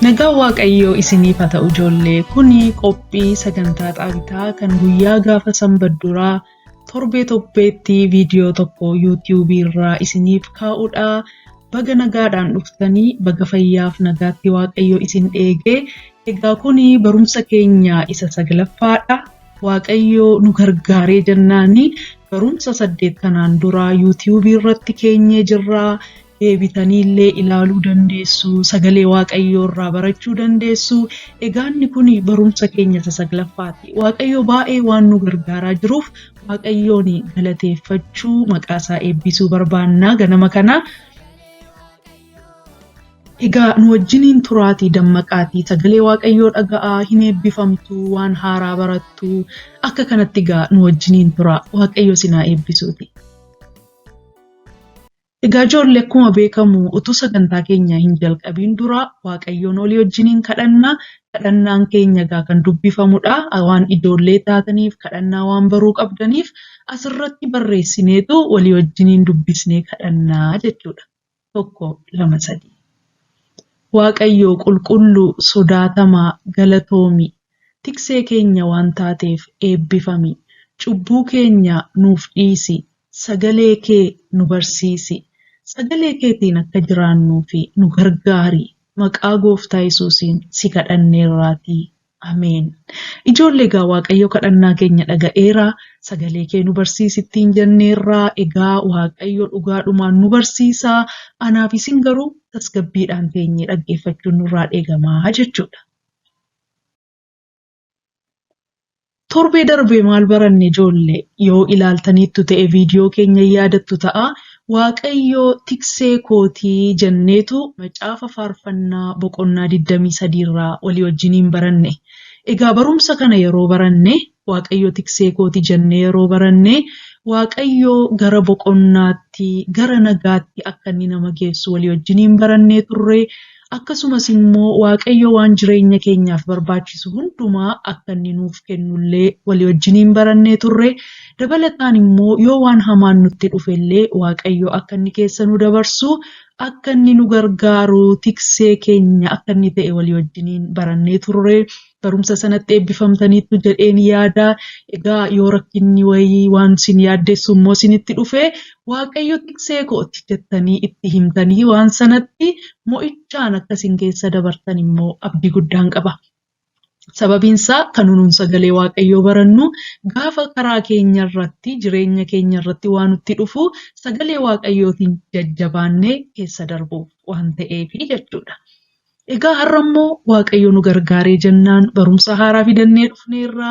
Nagaan Waaqayyoo isiniif haa ta'u ijoollee. Kuni qophii sagantaa xaabitaa kan guyyaa gaafa sanbadduraa torbee torbeetti viidiyoo tokko yuutiyuubii irraa isiniif kaa'udha. Baga nagaadhaan dhuftanii baga fayyaaf nagaatti Waaqayyo isin eegee. Egaa kuni barumsa keenya isa saglaffaadha. Waaqayyo nu gargaaree jennaani barumsa saddeet kanaan dura yuutiyuubii irratti keenyee jirra. Deebitanii illee ilaaluu dandeessu, sagalee Waaqayyoo irraa barachuu dandeessu. Egaa inni kun barumsa keenya isa saglaffaati. Waaqayyo baay'ee waan nu gargaaraa jiruuf Waaqayyoon galateeffachuu maqaa isaa eebbisuu barbaanna ganama kana. Egaa nu wajjiniin turaatii dammaqaatii sagalee Waaqayyoo dhaga'aa hin eebbifamtu waan haaraa barattu akka kanatti egaa nu wajjiniin turaa Waaqayyo isin haa eebbisuuti. Egaa ijoollee akkuma beekamu utuu sagantaa keenya hin jalqabiin dura Waaqayyoon olii wajjiniin kadhanna. Kadhannaan keenya egaa kan dubbifamudha. Waan ijoollee taataniif kadhannaa waan baruu qabdaniif asirratti barreessineetu walii wajjiniin dubbisnee kadhannaa jechuudha. Tokko, lama, sadii. Waaqayyo qulqulluu, sodaatamaa, galatoomi. Tiksee keenya waan taateef eebbifami. Cubbuu keenya nuuf dhiisi. Sagalee kee nu barsiisi. Sagalee keetiin akka jiraannuuf nu gargaari. Maqaa Gooftaa Yesuusiin si kadhanneerraatii. Ameen. Ijoollee egaa Waaqayyo kadhannaa keenya dhaga'eera. Sagalee kee nu barsiisi ittiin jenneerra. Egaa Waaqayyo dhugaadhumaan nu barsiisa. Anaaf isin garuu tasgabbiidhaan teenyee dhaggeeffachuun nurraa eegama jechuudha. Torbee darbe maal baranne ijoolle? Yoo ilaaltaniittu ta'e viidiyoo keenya hin yaadattu ta'a. Waaqayyo tiksee kootii jenneetu macaafa faarfannaa boqonnaa 23 irraa walii wajjiniin baranne. Egaa barumsa kana yeroo baranne, Waaqayyo tiksee kooti jennee yeroo baranne, Waaqayyo gara boqonnaatti, gara nagaatti akka inni nama geessu walii wajjiniin barannee turre. Akkasumas immoo Waaqayyo waan jireenya keenyaaf barbaachisu hundumaa akka inni nuuf kennullee walii wajjiniin barannee turre. Dabalataan immoo yoo waan hamaan nutti dhufellee Waaqayyo akka inni keessa nu dabarsu, akka inni nu gargaaru, tiksee keenya akka inni ta'e walii wajjiniin barannee turre. Barumsa sanatti eebbifamtaniittu jedheen yaada. Egaa yoo rakkinni wayii waan isin yaaddessu immoo isinitti dhufe Waaqayyo tiksee kooti jettanii itti himtanii waan sanatti mo'ichaan akka isin keessa dabartan immoo abdii guddaan qaba. Sababiin isaa kan nuun sagalee Waaqayyoo barannu gaafa karaa keenya irratti jireenya keenya irratti waan nutti dhufu sagalee Waaqayyootiin jajjabaannee keessa darbuuf waan ta'eefi jechuudha. Egaa har'a immoo Waaqayyo nu gargaaree jennaan barumsa haaraa fidannee dhufneerra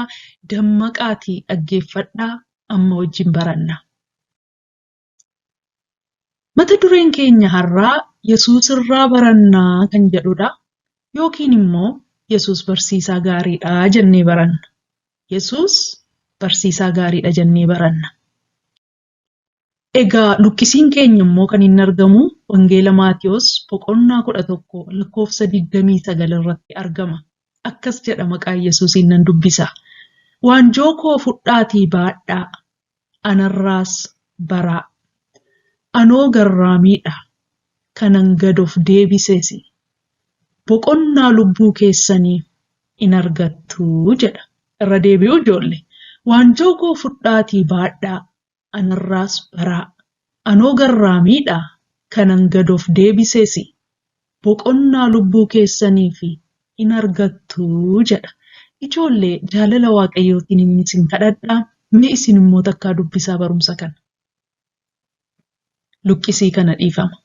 dammaqaatii dhaggeeffadhaa amma wajjin baranna. Mata dureen keenya har'aa Yesuus irraa barannaa kan jedhudha. Yookiin immoo Yesuus barsiisaa gaariidha jennee baranna. Yesuus barsiisaa gaariidha jennee baranna. Egaa luqqisiin keenya immoo kan inni argamu Wangeela Maatewos boqonnaa 11 lakkoofsa 29 irratti argama. Akkas jedha maqaa Yesuusiin nan dubbisa. Waanjoo koo fudhaatii baadhaa, anarraas baraa. Anoo garraamiidha, kanan gad of deebisesi. Boqonnaa lubbuu keessanii in argattu jedha. Irra deebi'u ijoolle. Waanjoo koo fudhaatii baadhaa, anarraas baraa. Anoo garraamiidha, kanan gad of deebisesi. Boqonnaa lubbuu keessaniif in argattu jedha. Ijoollee jaalala Waaqayyootiin inni isin kadhadha. Mee isin immoo takkaa dubbisaa barumsa kana. Luqqisii kana dhiifama.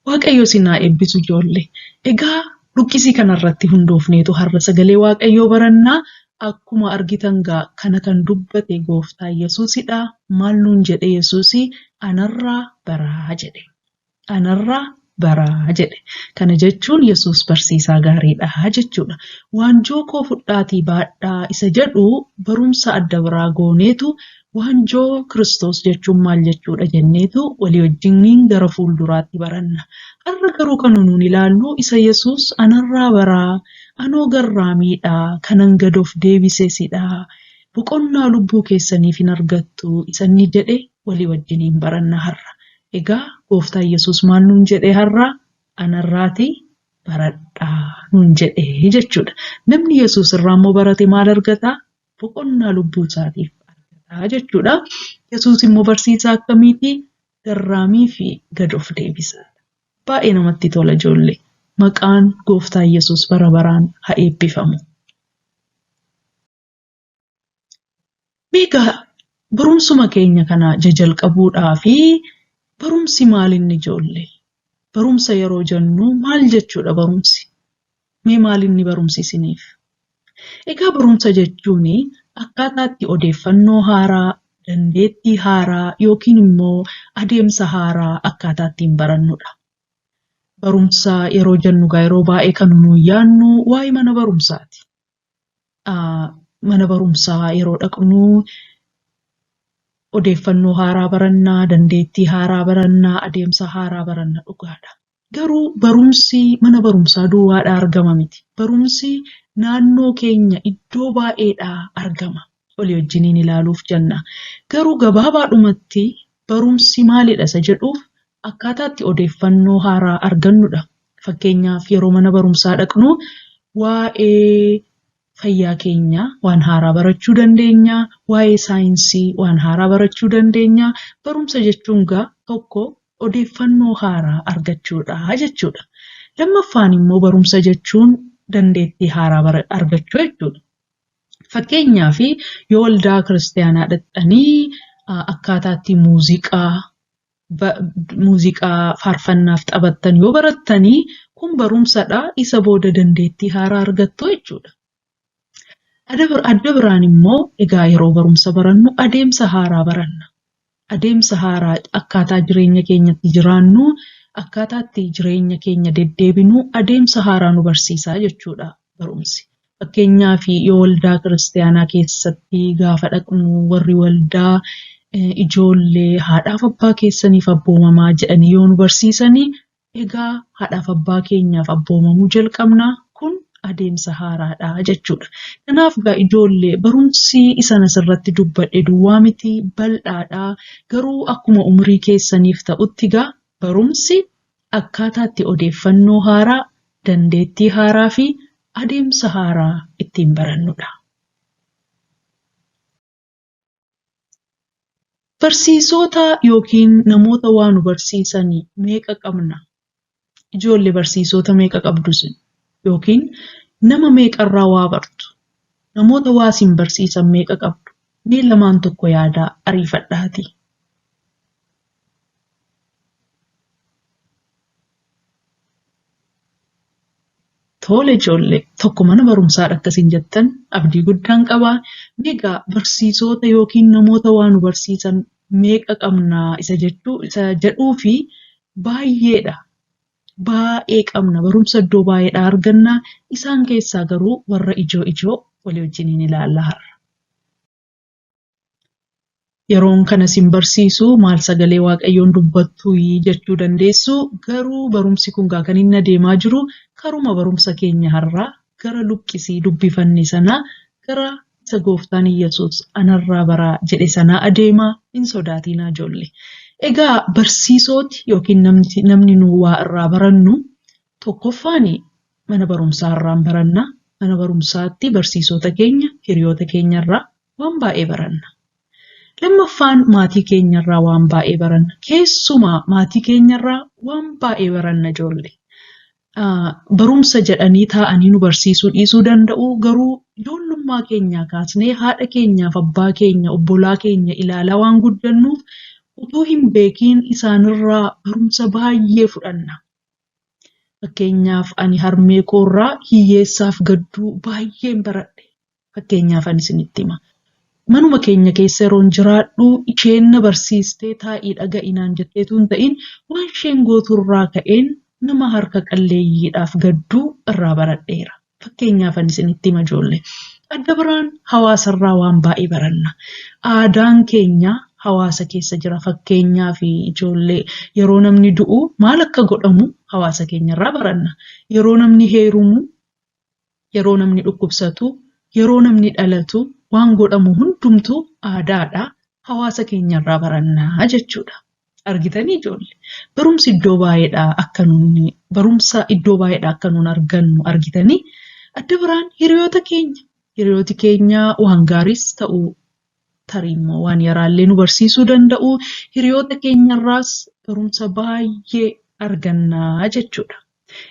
Waaqayyo isin haa eebbisu ijoollee. Egaa luqqisii kanarratti hundoofneetu har'a sagalee Waaqayyoo barannaa. Akkuma argitan gaa kana kan dubbate gooftaa Yesuusidha. Maal nuun jedhe Yesuusi? Anarraa baraa jedhe. Anarraa baraa jedhe. Kana jechuun Yesuus barsiisaa gaariidha jechuudha. Waanjoo koo fudhaatii baadhaa isa jedhu barumsa adda biraa gooneetu waanjoo Kiristoos jechuun maal jechuudha jenneetu walii wajjiniin gara fuulduraatti baranna. Har'a garuu kan nuun ilaallu isa Yesuus anarraa baraa, anoo garraamiidha, kanan gad of deebisesidha. Boqonnaa lubbuu keessaniif hin argattu isa inni jedhe walii wajjiniin baranna har'a. Egaa gooftaa Yesuus maal nuun jedhe har'a? Anarraatii baradhaa nuun jedhe jechuudha. Namni Yesuus irraa immoo barate maal argata? Boqonnaa lubbuu isaatiif argata jechuudha. Yesuus immoo barsiisaa akkamiiti? Garraamii fi gad of deebisaadha. Baay'ee namatti tola ijoollee. Maqaan gooftaa Yesuus bara baraan haa eebbifamu. Egaa barumsuma keenya kana jajalqabuudhaa fi barumsi maal inni ijoollee? Barumsa yeroo jennu maal jechuudha barumsi? Mee maal inni barumsi isiniif? Egaa barumsa jechuun akkaataa itti odeeffannoo haaraa, dandeettii haaraa yookiin immoo adeemsa haaraa akkaataa ittiin barannudha. Barumsa yeroo jennu egaa yeroo baay'ee kan nuyi yaadnu waa'ee mana barumsaati. Mana barumsaa yeroo dhaqnu odeeffannoo haaraa barannaa, dandeettii haaraa barannaa, adeemsa haaraa baranna dhugaadha. Garuu barumsi mana barumsaa duwwaadhaa argama miti. Barumsi naannoo keenya iddoo baay'eedhaa argama. Walii wajjiniin ilaaluuf jenna. Garuu gabaabaadhumatti barumsi maalidha isa jedhuuf akkaataa itti odeeffannoo haaraa argannudha. Fakkeenyaaf yeroo mana barumsaa dhaqnu waa'ee fayyaa keenyaa waan haaraa barachuu dandeenya, waa'ee saayinsii waan haaraa barachuu dandeenya. Barumsa jechuun egaa tokko odeeffannoo haaraa argachuudha jechuudha. Lammaffaan immoo barumsa jechuun dandeettii haaraa argachuu jechuudha. Fakkeenyaaf yoo waldaa kiristaanaa dhaqxanii akkaataa itti muuziqaa faarfannaaf taphattan yoo barattanii kun barumsadha. Isa booda dandeettii haaraa argattu jechuudha. Adda biraan immoo egaa yeroo barumsa barannu adeemsa haaraa baranna. Adeemsa haaraa akkaataa jireenya keenyatti jiraannu, akkaataa itti jireenya keenya deddeebinu adeemsa haaraa nu barsiisa jechuudha barumsi. Fakkeenyaaf yoo waldaa kiristaanaa keessatti gaafa dhaqnu warri waldaa ijoollee haadhaaf abbaa keessaniif abboomamaa jedhanii yoo nu barsiisanii egaa haadhaaf abbaa keenyaaf abboomamuu jalqabna. Kun adeemsa haaraadha jechuudha. Kanaaf egaa ijoollee barumsi isan asirratti dubbadhe duwwaa miti bal'aadha. Garuu akkuma umurii keessaniif ta'utti egaa barumsi akkaataa itti odeeffannoo haaraa, dandeettii haaraa fi adeemsa haaraa ittiin barannudha. Barsiisota yookiin namoota waa nu barsiisan meeqa qabna? Ijoollee barsiisota meeqa qabdu isin? Yookiin nama meeqarraa waa bartu? Namoota waa isin barsiisan meeqa qabdu? Mee lamaan tokko yaadaa ariifadhaatii. Tole ijoollee tokko mana barumsaadha akkasiin jettan abdii guddaan qaba. Egaa barsiisota yookiin namoota waa nu barsiisan meeqa qabna isa jechuu isa jedhuu fi baay'eedha. Baay'ee qabna barumsa iddoo baay'eedhaa arganna. Isaan keessaa garuu warra ijoo ijoo walii wajjiniin ilaalla har'a. Yeroon kana isin barsiisu maal sagalee Waaqayyoon dubbattu jechuu dandeessu. Garuu barumsi kun kan inni adeemaa jiru karuma barumsa keenya har'aa gara luqqisii dubbifanne sanaa gara isa gooftaan Iyyasuus anarraa baraa jedhe sanaa adeemaa hin sodaatinaa ijoollee. Egaa barsiisooti yookiin namni nu waa irraa barannu tokkoffaan mana barumsaa irraan baranna. Mana barumsaatti barsiisota keenya hiriyoota keenya irraa waan baay'ee baranna. Lammaffaan maatii keenyarraa waan baay'ee baranna. Keessumaa maatii keenyarraa waan baay'ee baranna ijoollee. Barumsa jedhanii taa'anii nu barsiisuu dhiisuu danda'u garuu ijoollummaa keenyaa kaasnee haadha keenyaaf abbaa keenya obbolaa keenya ilaalaa waan guddannuuf utuu hin beekiin isaanirraa barumsa baay'ee fudhanna. Fakkeenyaaf ani harmee koorraa hiyyeessaaf gadduu baay'een baradhe. Fakkeenyaaf ani isinitti hima. Manuma keenya keessa yeroon jiraadhu isheen na barsiistee taa'ii dhaga'i naan jetteetu hin ta'in waan isheen gooturraa ka'een nama harka qalleeyyiidhaaf gadduu irraa baradheera. Fakkeenyaaf ani isinitti hima ijoollee. Adda biraan hawaasarraa waan baay'ee baranna. Aadaan keenya hawaasa keessa jira. Fakkeenyaaf ijoollee yeroo namni du'u maal akka godhamu hawaasa keenyarraa baranna. Yeroo namni heerumu, yeroo namni dhukkubsatu, Yeroo namni dhalatu waan godhamu hundumtuu aadaadha. Hawaasa keenyarraa barannaa jechuudha. Argitanii ijoollee? Barumsi iddoo baay'eedhaa akka nuuni barumsa iddoo baay'eedhaa akka nuun argannu argitanii? Adda biraan hiriyoota keenya. Hiriyooti keenya waan gaariis ta'u tarii immoo waan yaraallee nu barsiisuu danda'u. Hiriyoota keenyarraas barumsa baay'ee argannaa jechuudha.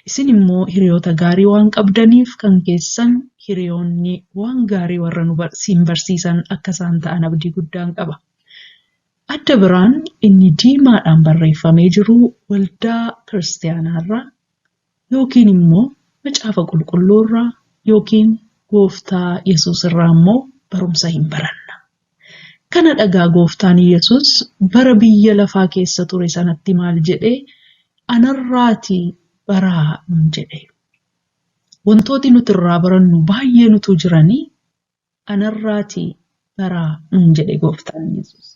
Isin immoo hiriyoota gaarii waan qabdaniif kan keessan hiriyoonni waan gaarii warra nu siin barsiisan akka isaan ta'an abdii guddaan qaba. Adda biraan inni diimaadhaan barreeffamee jiru waldaa kiristiyaanaarraa yookiin immoo macaafa qulqulluurraa yookiin gooftaa Yesuus irraa immoo barumsa hin baranna. Kana dhagaa gooftaan Yesuus bara biyya lafaa keessa ture sanatti maal jedhee anarraatii baraa nun jedhe. Wantooti nuti irraa barannu baay'ee nutu jiranii anarraatii baraa nun jedhe gooftaan Yesuus.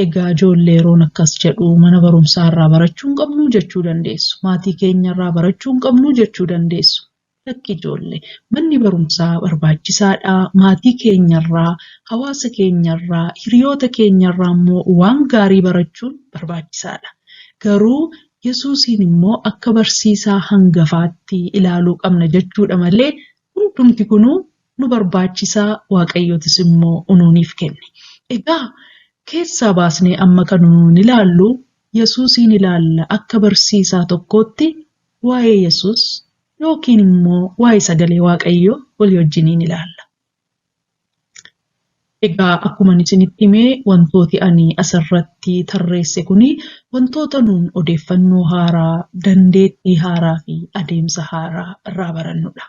Egaa ijoollee yeroon akkas jedhu mana barumsaa irraa barachuu hin qabnu jechuu dandeessu. Maatii keenya irraa barachuu hin qabnu jechuu dandeessu. Lakki ijoollee manni barumsaa barbaachisaadha. Maatii keenyarraa, hawaasa keenyarraa, hiriyoota keenyarraa immoo waan gaarii barachuun barbaachisaadha. Garuu Yesuusiin immoo akka barsiisaa hangafaatti ilaaluu qabna jechuudha malee hundumti kunuu nu barbaachisaa Waaqayyotis immoo unuuniif kenne. Egaa keessaa baasnee amma kan nuun ilaallu Yesuusiin ilaalla akka barsiisaa tokkootti waa'ee Yesuus yookiin immoo waa'ee sagalee Waaqayyoo walii wajjiniin ilaalla. Egaa akkuma isinitti hime wantooti ani asirratti tarreesse kuni wantoota nuun odeeffannoo haaraa, dandeettii haaraa fi adeemsa haaraa irraa barannudha.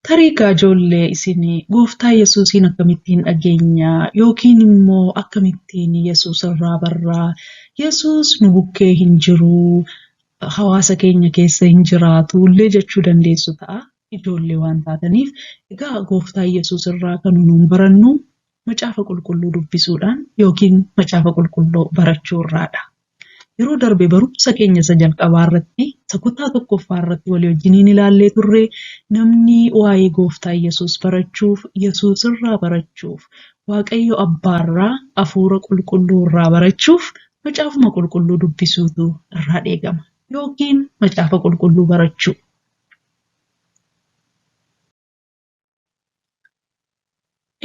Tarii egaa ijoollee isin gooftaa Yesuusiin akkamittiin dhageenya yookiin immoo akkamittiin Yesuus irraa barraa Yesuus nu bukkee hin jiru hawaasa keenya keessa hin jiraatu illee jechuu dandeessu ta'a ijoollee waan taataniif. Egaa gooftaa Yesuus irraa kan nuun barannu macaafa qulqulluu dubbisuudhaan yookiin macaafa qulqulluu barachuu irraadha. Yeroo darbe barumsa keenya isa jalqabaa irratti, isa kutaa tokkoffaa irratti walii wajjiniin ilaallee turre namni waa'ee gooftaa Yesuus barachuuf, Yesuus irraa barachuuf, Waaqayyo Abbaarraa, Hafuura Qulqulluu irraa barachuuf macaafuma qulqulluu dubbisuutu irraa eegama yookiin macaafa qulqulluu barachuu.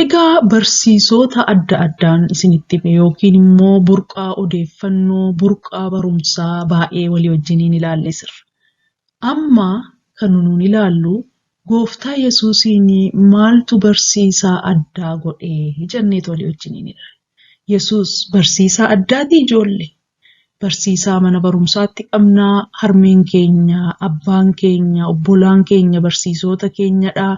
Egaa barsiisota adda addaan isinitti hime yookiin immoo burqaa odeeffannoo, burqaa barumsaa baay'ee walii wajjiniin ilaalle sirra. Amma kan nuun ilaallu gooftaa Yesuusiin maaltu barsiisaa addaa godhee jenneetu walii wajjiniin ilaalla. Yesuus barsiisaa addaatii ijoollee? Barsiisaa mana barumsaatti qabnaa, harmeen keenya, abbaan keenya, obbolaan keenya barsiisota keenyadha.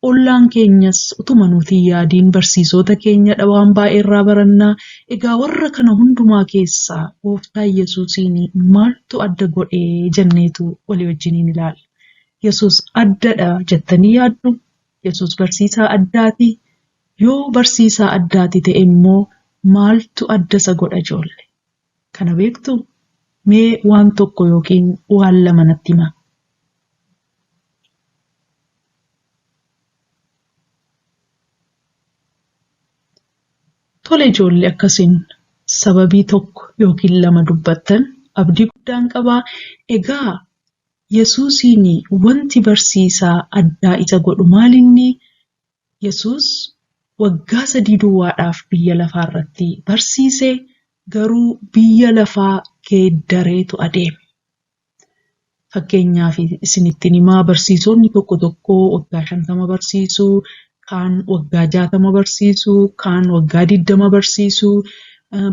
Ollaan keenyas utuma nuti hin yaadiin barsiisota keenyadha waan baay'ee irraa barannaa. Egaa warra kana hundumaa keessaa gooftaa Yesuusiin maaltu adda godhee jenneetu walii wajjiniin ilaalla. Yesuus addadha jettanii yaaddu? Yesuus barsiisaa addaati? Yoo barsiisaa addaati ta'e immoo maaltu adda isa godha ijoollee? Kana beektuu? Mee waan tokko yookiin waan lama natti himaa. Tole ijoollee akkasiin sababii tokko yookiin lama dubbattan abdii guddaan qabaa. Egaa Yesuusiin wanti barsiisaa addaa isa godhu maalinni? Yesuus waggaa sadii duwwaadhaaf biyya lafaa irratti barsiise, garuu biyya lafaa geeddareetu adeeme. Fakkeenyaaf isinittin himaa barsiisonni tokko tokko waggaa 50 barsiisu, kaan waggaa 60 barsiisu, kaan waggaa 20 barsiisu.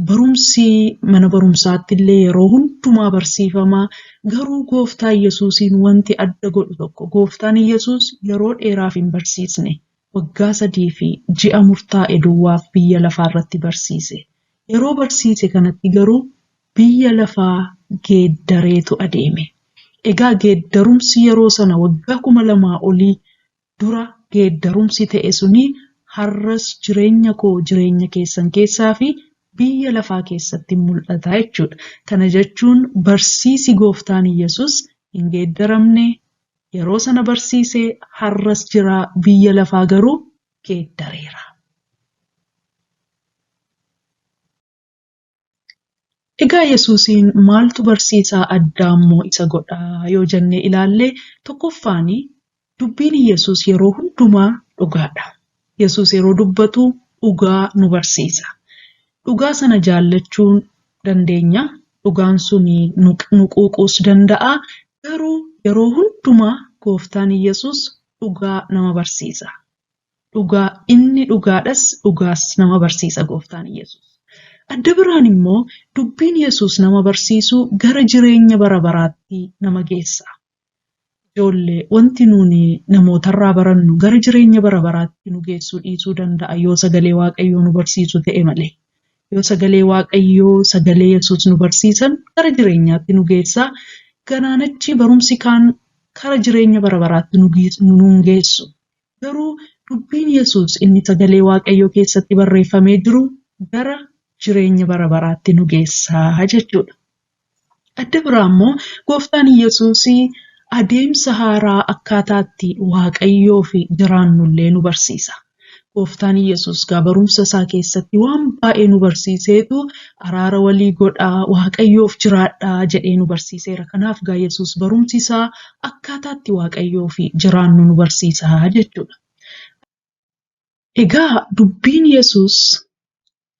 Barumsi mana barumsaatti illee yeroo hundumaa barsiifama. Garuu gooftaa Yesuusiin wanti adda godhu tokko gooftaan Yesuus yeroo dheeraaf hin barsiisne. Waggaa sadii fi ji'a murtaa'e duwwaaf biyya lafaa irratti barsiise. Yeroo barsiise kanatti garuu biyya lafaa geeddareetu adeeme. Egaa geeddarumsi yeroo sana waggaa 2000 olii dura geeddarumsi ta'e suni har'as jireenya koo jireenya keessan keessaa fi biyya lafaa keessatti mul'ata jechuudha. Kana jechuun barsiisi gooftaan Yesuus hin geeddaramne, Yeroo sana barsiise har'as jira biyya lafaa garuu geeddareera. Egaa Yesuusiin maaltu barsiisaa addaa immoo isa godhaa yoo jennee ilaalle tokkoffaan dubbiin Yesuus yeroo hundumaa dhugaadha. Yesuus yeroo dubbatu dhugaa nu barsiisa. Dhugaa sana jaallachuu dandeenya. Dhugaan sun nu quuquus danda'a. Garuu yeroo hundumaa gooftaan Yesuus dhugaa nama barsiisa. Dhugaa inni dhugaadhas dhugaas nama barsiisa gooftaan Yesuus. Adda biraan immoo dubbiin Yesuus nama barsiisu gara jireenya bara baraatti nama geessa. Ijoollee wanti nuuni namootarraa barannu gara jireenya bara baraatti nu geessuu dhiisuu danda'a yoo sagalee Waaqayyoo nu barsiisu ta'e malee. Yoo sagalee Waaqayyoo sagalee Yesuus nu barsiisan gara jireenyaatti nu geessa. Kanaan achi barumsi kaan kara jireenya bara baraatti nu geessu. Garuu dubbiin Yesuus inni sagalee Waaqayyoo keessatti barreeffamee jiru gara jireenya bara baraatti nu geessaa jechuudha. Adda biraa immoo gooftaan Yesuus adeemsa haaraa akkaataatti Waaqayyoo fi jiraannullee nu barsiisa. Gooftaan Yesuus gaa barumsa isaa keessatti waan baay'ee nu barsiiseetu araara walii godhaa, Waaqayyoof jiraadhaa jedhee nu barsiiseera. Kanaaf gaa Yesuus barumsi isaa akkaataatti Waaqayyoo fi jiraannu nu barsiisa jechuudha. Egaa dubbiin Yesuus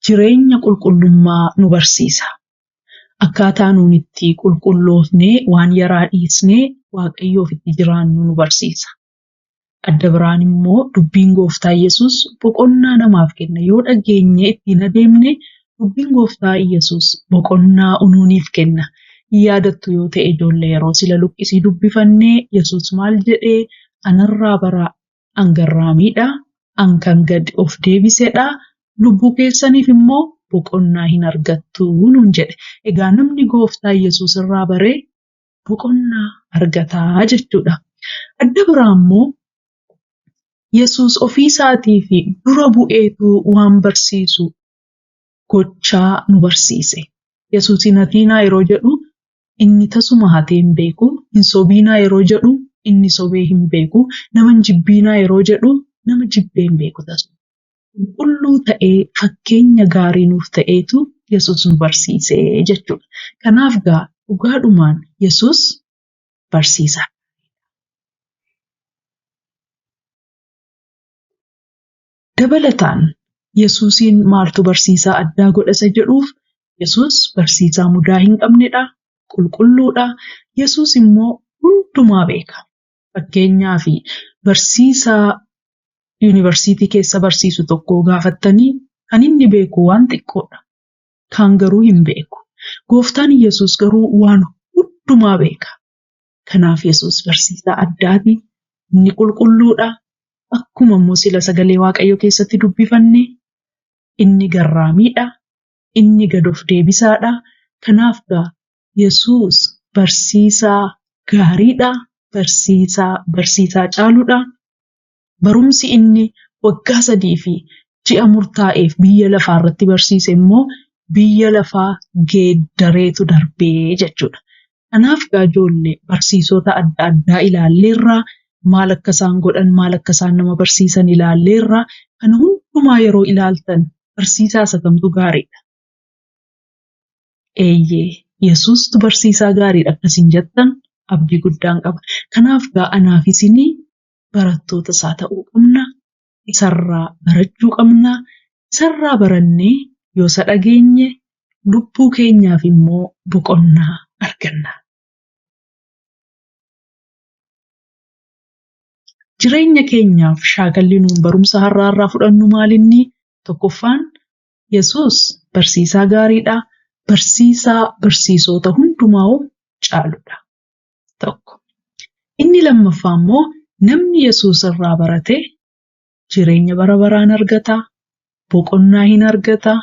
jireenya qulqullummaa nu barsiisa. Akkaataa nuun itti qulqulloofnee waan yaraa dhiisnee Waaqayyoof itti jiraannu nu barsiisa. Adda biraan immoo dubbiin gooftaa Yesuus boqonnaa namaaf kenna. Yoo dhageenye ittiin adeemne dubbiin gooftaa Yesuus boqonnaa unuuniif kenna. Yaadattu yoo ta'e ijoollee yeroo sila luqqisii dubbifannee Yesuus maal jedhee anarraa baraa an garraamiidha, an kan gad of deebisedha, lubbuu keessaniif immoo boqonnaa hin argattu nuun jedhe. Egaa namni gooftaa Yesuus irraa baree boqonnaa argataa jechuudha. Adda biraa immoo Yesuus ofii isaatii fi dura bu'eetu waan barsiisu gochaa nu barsiise. Yesuus hin hatiinaa yeroo jedhu inni tasuma hatee hin beeku. Hin sobiinaa yeroo jedhu inni sobee hin beeku. Nama hin jibbiinaa yeroo jedhu nama jibbee hin beeku tasuma. Qulqulluu ta'ee fakkeenya gaarii nuuf ta'eetu Yesuus nu barsiise jechuudha. Kanaaf gaa dhugaadhumaan Yesuus barsiisa. Dabalataan Yesuusiin maaltu barsiisaa addaa godha isa jedhuuf Yesuus barsiisaa mudaa hin qabnedha, qulqulluudha. Yesuus immoo hundumaa beeka. Fakkeenyaaf barsiisaa yuunivarsiitii keessa barsiisu tokko gaafattanii kan inni beeku waan xiqqoodha. Kaan garuu hin beeku. Gooftaan Yesuus garuu waan hundumaa beeka. Kanaaf Yesuus barsiisaa addaati. Inni qulqulluudha. Akkuma immoo sila sagalee Waaqayyoo keessatti dubbifanne inni garraamiidha. Inni gad of deebisaadha. Kanaaf gaa Yesuus barsiisaa gaariidha. Barsiisaa barsiisaa caaluudha. Barumsi inni waggaa 3 fi ji'a murtaa'eef biyya lafaa irratti barsiise immoo biyya lafaa geeddareetu darbee jechuudha. Kanaaf gaa ijoollee barsiisota adda addaa ilaalleerraa maal akka isaan godhan maal akka isaan nama barsiisan ilaalleerraa kana hundumaa yeroo ilaaltan barsiisaa isa kamtu gaariidha? Eeyyee Yesuustu barsiisaa gaariidha akkasiin jettan abdii guddaan qaba. Kanaaf gaa anaaf isinii barattoota isaa ta'uu qabna. Isarraa barachuu qabna. Isarraa barannee yoo isa dhageenye lubbuu keenyaaf immoo boqonnaa arganna. Jireenya keenyaaf shaakalli nuun barumsa har'aa irraa fudhannu maalinni? Tokkoffaan Yesuus barsiisaa gaariidha. Barsiisaa barsiisota hundumaa caaludha. Tokko. Inni lammaffaa immoo namni Yesuus irraa barate jireenya bara baraan argata, boqonnaa hin argata,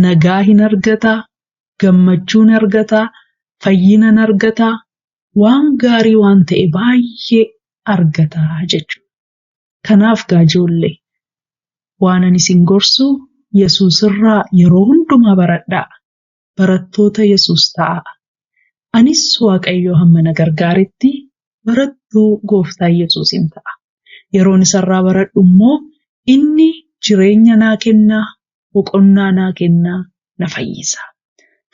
nagaa hin argata, gammachuu hin argata, fayyina hin argata, waan gaarii waan ta'e baay'ee argata jechuudha. Kanaaf gaa ijoollee waan ani isin gorsu Yesuus irraa yeroo hundumaa baradhaa. Barattoota Yesuus ta'aa. Anis Waaqayyo hamma na gargaaretti barattuu Bartuu Gooftaa Yesuusin ta'a. Yeroon isarraa baradhu immoo inni jireenya naa kenna, boqonnaa naa kenna, na fayyisa.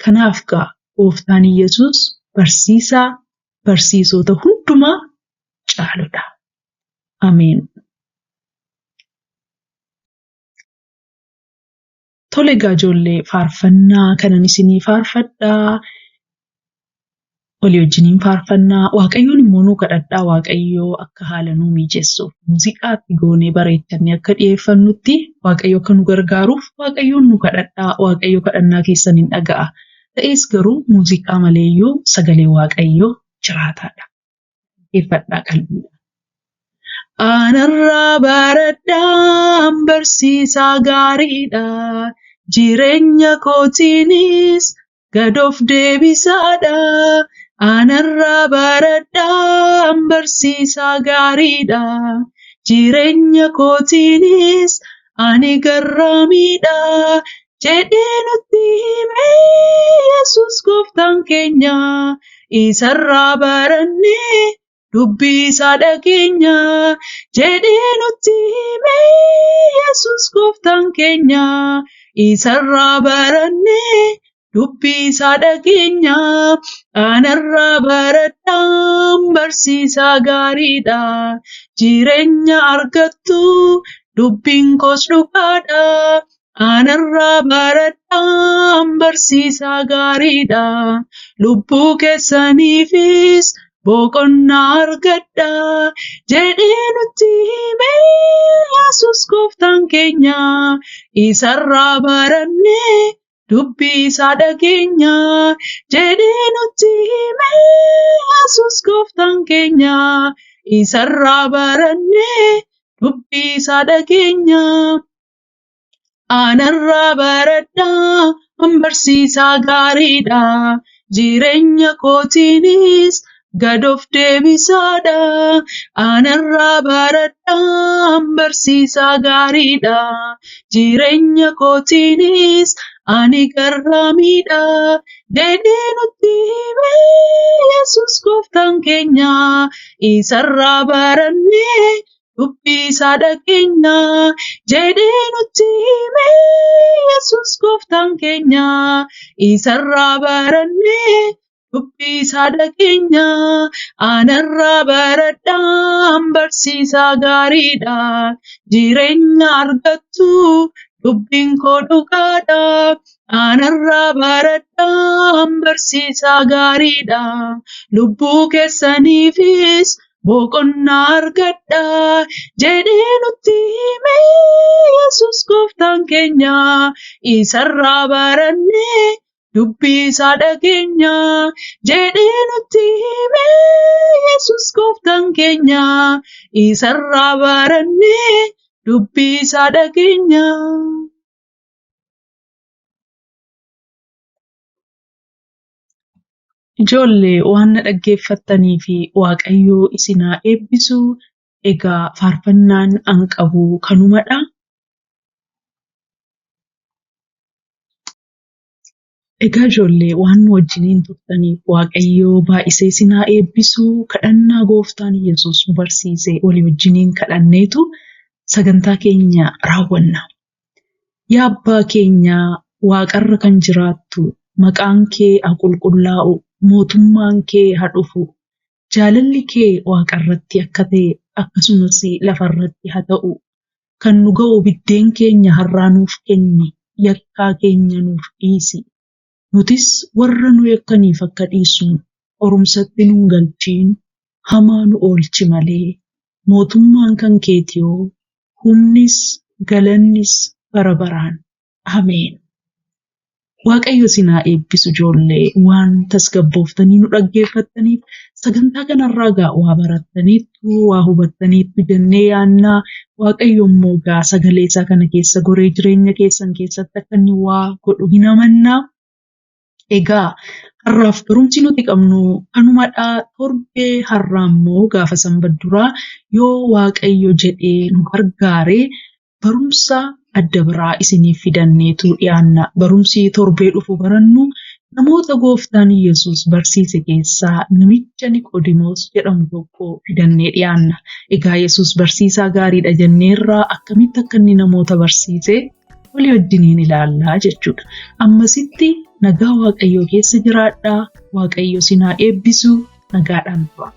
Kanaaf gaa Gooftaan Yesuus barsiisaa barsiisota hundumaa caaludha. Ameen. Tole egaa ijoollee faarfannaa kanan isinii faarfadhaa. Walii wajjiniin faarfannaa Waaqayyoon immoo nuu kadhadhaa Waaqayyoo akka haala nuu mijeessuuf muuziqaatti goonee bareechannee akka dhiyeeffannutti Waaqayyo akka nu gargaaruuf Waaqayyoon nu kadhadhaa Waaqayyo kadhannaa keessan hin dhaga'a. Ta'es garuu muuziqaa maleeyyuu sagalee Waaqayyoo jiraataadha. Dhaggeeffadhaa qalbiidhaan. Anarraa baradhaan barsiisaa gaariidha. Jireenya kootiinis gad of deebisaadha. Anarraa baradhaan barsiisaa gaariidha. Jireenya kootiinis ani garraamiidha. Jedhee nutti hime Yesuus gooftaan keenya. Isarraa barannee dubbii isaa dhageenya. Jedhee nutti hime Yesuus gooftaan keenya. Isarraa barannee dubbii isaa dhageenya. Anarraa baradhaan barsiisaa gaariidha. Jireenya argattu dubbiin koos dhugaadha. Anarraa baradhaan barsiisaa gaariidha. Lubbuu keessaniifis boqonnaa argadha. Jedhee nutti hime Yesuus gooftaan keenya. Isarraa barannee dubbii isaa dhageenya. Jedhee nutti hime Yesuus gooftaan keenya. Isarraa barannee dubbii isaa dhageenya. Anarraa baradhaan barsiisaa gaariidha. Jireenya kootiinis gad of deebisaadha. Anarraa baradhaan barsiisaa gaariidha. Jireenya kootiinis ani garraamiidha. Jedhee nutti hime Yesuus gooftaan keenya. Isarraa barannee dubbii isaa dhageenya. Jedhee nutti hime Yesuus gooftaan keenya. Isarraa barannee dubbii isaa dhageenya. Anarraa baradhaan barsiisaa gaariidha. Jireenya argattu dubbiin koo dhugaadha. Anarraa baradhaan barsiisaa gaariidha. Lubbuu keessaniifis boqonnaa argadha. Jedhee nutti hime Yesuus gooftaan keenya. Isarraa barannee dubbii isaa dhageenya. Jedhee nutti hime Yesuus gooftaan keenya. Isarraa barannee dubbii isaa dhageenya. Ijoollee waan na dhaggeeffattanii fi Waaqayyo isin haa eebbisu. Egaa faarfannaan an qabu kanumadha. Egaa ijoollee waan nu wajjiniin turtaniif Waaqayyo baay'isee isin haa eebbisu. Kadhannaa Gooftaan Yesuus nu barsiise walii wajjiniin kadhanneetu sagantaa keenya raawwanna. Yaa Abbaa keenya waaqarra kan jiraattu, maqaan kee haa qulqullaa'u, mootummaan kee haa dhufu, jaalalli kee waaqarratti akka ta'e akkasumas lafarratti haa ta'u. Kan nu ga'u biddeen keenya har'aa nuuf kenni, yakkaa keenya nuuf dhiisi. Nutis warra nu yakkaniif akka dhiisnu, qorumsatti nu hin galchiin, hamaa nu oolchi malee. Mootummaan kan keetiyoo, humnis, galannis bara baraan. Ameen. Waaqayyo isin haa eebbisu ijoollee waan tasgabbooftanii nu dhaggeeffattaniif sagantaa kanarraa gaa waa barattaniittu waa hubattaniittu jennee yaannaa Waaqayyo immoo gaa sagalee isaa kana keessa goree jireenya keessan keessatti akka inni waa godhu hin amannaa. Egaa har'aaf barumsi nuti qabnu kanumadha. Torbee har'aa immoo gaafa sanbat duraa yoo Waaqayyo jedhee nu gargaare barumsa adda biraa isiniif fidanneetu dhiyaanna. Barumsi torbee dhufu barannu Namoota gooftaan Yesuus barsiise keessaa namicha Niqoodimoos jedhamu tokko fidannee dhiyaanna. Egaa Yesuus barsiisaa gaariidha jenneerraa akkamitti akka inni namoota barsiise walii wajjiniin ilaallaa jechuudha. Ammasitti nagaa Waaqayyoo keessa jiraadhaa. Waaqayyo isin haa eebbisu. Nagaadhaan tura.